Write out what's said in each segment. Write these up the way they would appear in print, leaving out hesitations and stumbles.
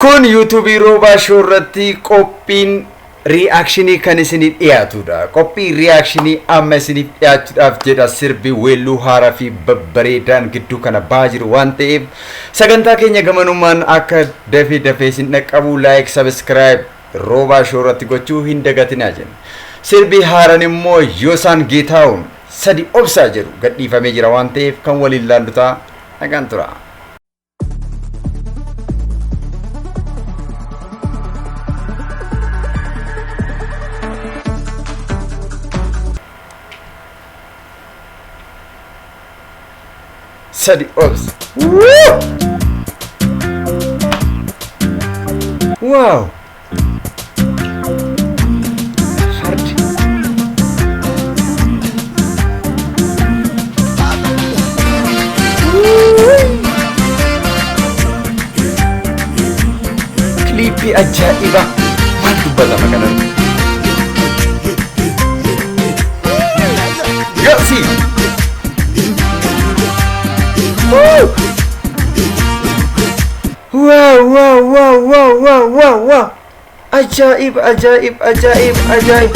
Kun yuutuubii Roobaa Shoo irratti qophiin reaction kan isiniif dhiyaatudha. Qophii reaction amma isiniif dhiyaachuudhaaf jedha sirbi weelluu haaraa fi babbareedaan gidduu kana ba'aa jiru waan ta'eef sagantaa keenya gamanummaan akka dafee dafee isin dhaqqabu like subscribe Roobaa Shoo irratti gochuu hin dagatinaa jenna. Sirbi haaraan immoo Yoosaan Geetaawun sadi obsaa jedhu gadhiifamee jira waan ta'eef kan waliin laallu ta'a. Nagaan tura. Sadi obsa. Woo! Wow! Fardi. Kiliippii ajaa'ibaa maal dubbatama kanarra? Yossi! Woo! Wow, wow, wow, wow, wow, wow, wow. Ajaa'ib, ajaa'ib, ajaa'ib, ajaa'ib.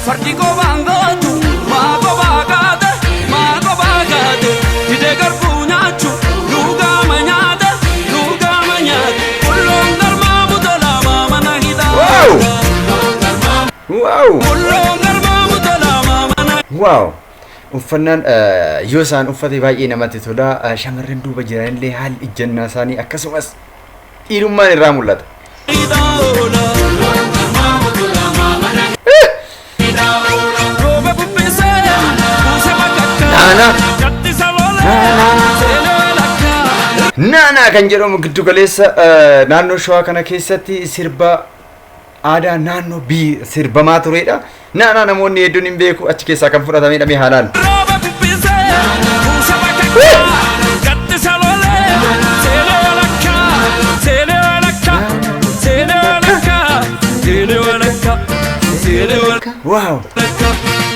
Fardi qobaan gootu maa qobaa kaate maa qobaa kaate didee garbuu nyaachu lugaama nyaate lugaama nyaate bulloon garmaa butolaa maamana hidhaa. Wow! Wow! Bulloon garmaa butolaa maamana. Wow! Uffannaan yoo isaan uffate baay'ee namatti tola. Shamarran duuba jiranillee haalli ijjannaa isaanii akkasumas dhiirummaan irraa mul'ata. Rooba bubbisee buuse bakakkaa. Naana! Gaddisa lolee seenee walakkaa. Naanaa kan jedhamu giddugaleessa naannoo Shawaa kana keessatti sirba aadaa naannoo bii sirbamaa turedha. Naanaa namoonni hedduun hin beeku achi keessaa kan fudhatamedha mee haalaan. Rooba bubbisee buuse bakakkaa. Gaddisa lolee seenee walakkaa. Seenee walakkaa. Seenee walakkaa. Seenee walakkaa. Seenee walakkaa. Wow!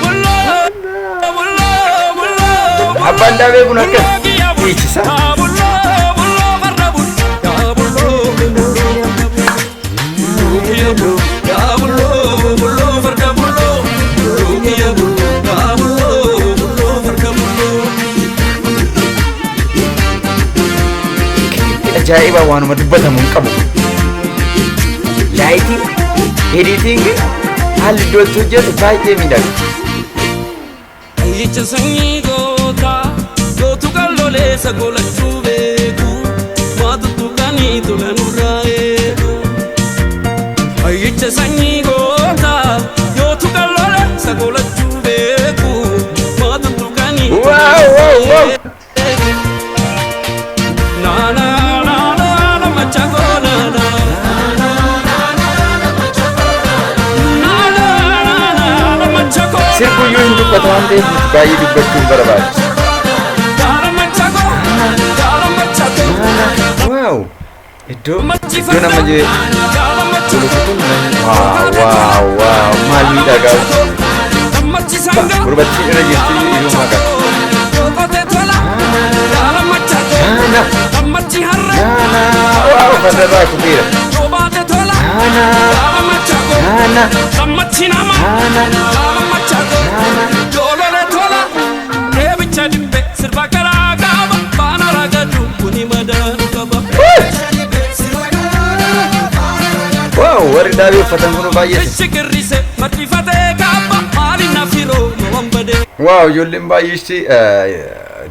Bulloo bulloo bulloo. Abbaan daabee kun akkas dhiichisa. Bulloo bulloo farra bulloo. Bulloo bulloo bulloo farda bulloo. Bulloo bulloo farda bulloo. Ajaa'iba waanuma dubbatamu hin qabu. Lighting, editing, haalli iddoo itti hojjetu baay'ee miidhaga. Ija sanyii gootaa gootu kan loleessa golachuu beeku waa tuttuqanii tola nurraa eegu. Ija sanyii gootaa gootu kan loleessa golachuu beeku waa tuttuqanii Wow, wow, wow! eegu. Na na na na na machagoo na na. Na na na na na machagoo. Sirbuyyuu hin dubbata waan ta'eef baay'ee dubbachuu hin barbaadu. Gaara machagoo gaara machagoo. Wow! Iddoo iddoo nama jee kun wow, wow, wow, maal miidhagaa. Gurbattiin irra jirti iyyuu maqaa. Naana, naana, wow, fardarraa kufeera. Naana, naana, naana, naana. Sirba garaa qaba faana ragadu kuni madaanu qaba. Wow, warri daabee uffatan kun baay'ee. Ishikirrise martifatee kaaba maali nafiroo waan badee. Wow, ijoolleen baay'eetti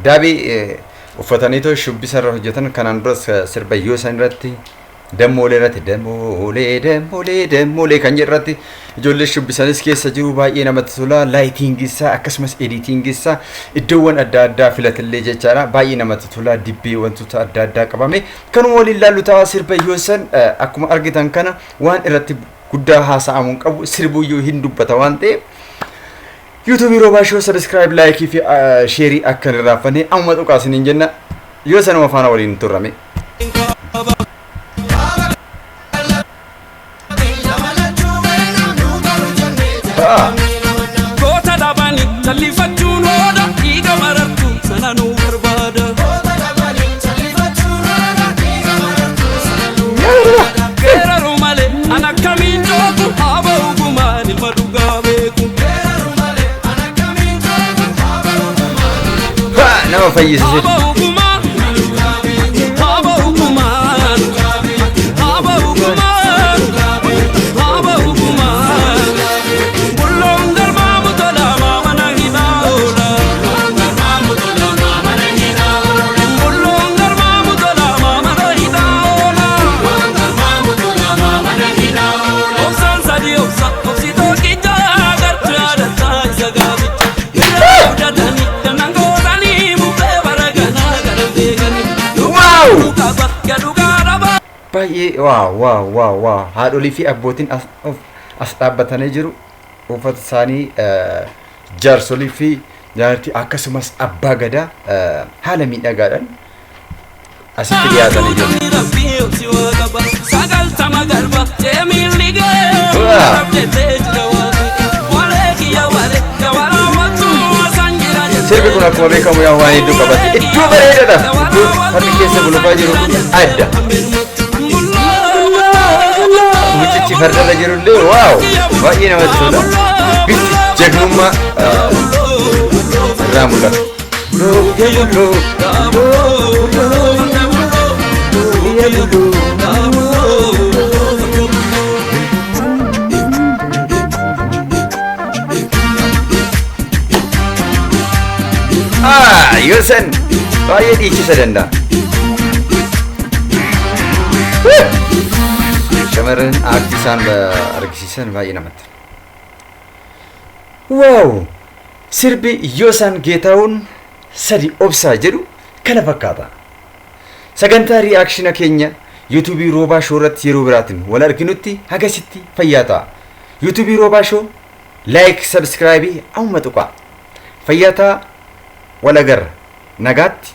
daabee uffataniitoo shubbisa irra hojjetan kanaan duras sirba yoo isaan irratti dammoolee irratti dammoolee dammoolee dammooolee kan jedhu irratti ijoollee shubbisanis keessa jiru baay'ee namatti tola. Lighting isaa akkasumas editing isaa iddoowwan adda addaa filatillee jechaadha baay'ee namatti tola. Dibbee wantoota adda addaa qabame kanuma waliin laallu ta'a. Sirba yoo san akkuma argitan kana waan irratti guddaa haasa'amuu hin qabu, sirbuyyuu hin dubbata waan ta'eef YouTubeii Roobaa Show subscribe, likeii fi shareii akka hin irraanfanne amma tuqaa isiniin jenna. Yoo sanuma faana waliin turrame. Ah. Goota dhabani jallifachuun hooda, dhiiga marartu sana nu barbaada. Geeraru malee an akkamiin jooku, haaba ugumaan ilma dhugaa beeku. Ha, nama fayyisa sirbi. Haaba ugumaan, haaba ugumaan, haaba ugumaan, haaba ugumaan. Bulloon garmaamu tola maamana hidhaa oola. Bulloon garmaamu tola maamana hidhaa oola. Obsaan sadii obsa obsi tokkicha gartuu yaadataa isa gaaficha. Irra fudhatanii dannan gootanii mukkee bara ganaa gara beekanii. Wow! Qaba gadhugaa dhabaa. Baay'ee wow, wow, wow, wow! Haadholii fi abbootiin as dhaabbatanii jiru. Uffata isaanii, jaarsolii fi jaartii akkasumas abbaa gadaa haala miidhagaadhaan asitti dhiyaatanii jiru. 90 garba ceemilli gee. Sirbi kun akkuma beekamu yaa waan hedduu qabate. Iddoo bareedaadha. Iddoo fardi keessa gulufaa jiru kun adda. Mucichi fardarra jirullee wow, baay'ee namatti tola. Bifti jagnummaa irraa mul'ata. Bulloo, bulloo, bulloo, bulloo, bulloo. Ah, Yoosan baay'ee dhiichisa danda'a. Shamarran aartii isaan argisiisan baay'ee namatti tola. Wow! Sirbi Yoosan Geetahuun "Sadi Obsaa" jedhu kana fakkaata. Sagantaa reactiona keenya YouTubeii Roobaa Show irratti yeroo biraatiin wal arginutti hagasitti fayyaa ta'a. YouTubeii Roobaa Show like, subscribeii amma tuqaa. Fayyaa ta'a, wal agarra. Nagaatti.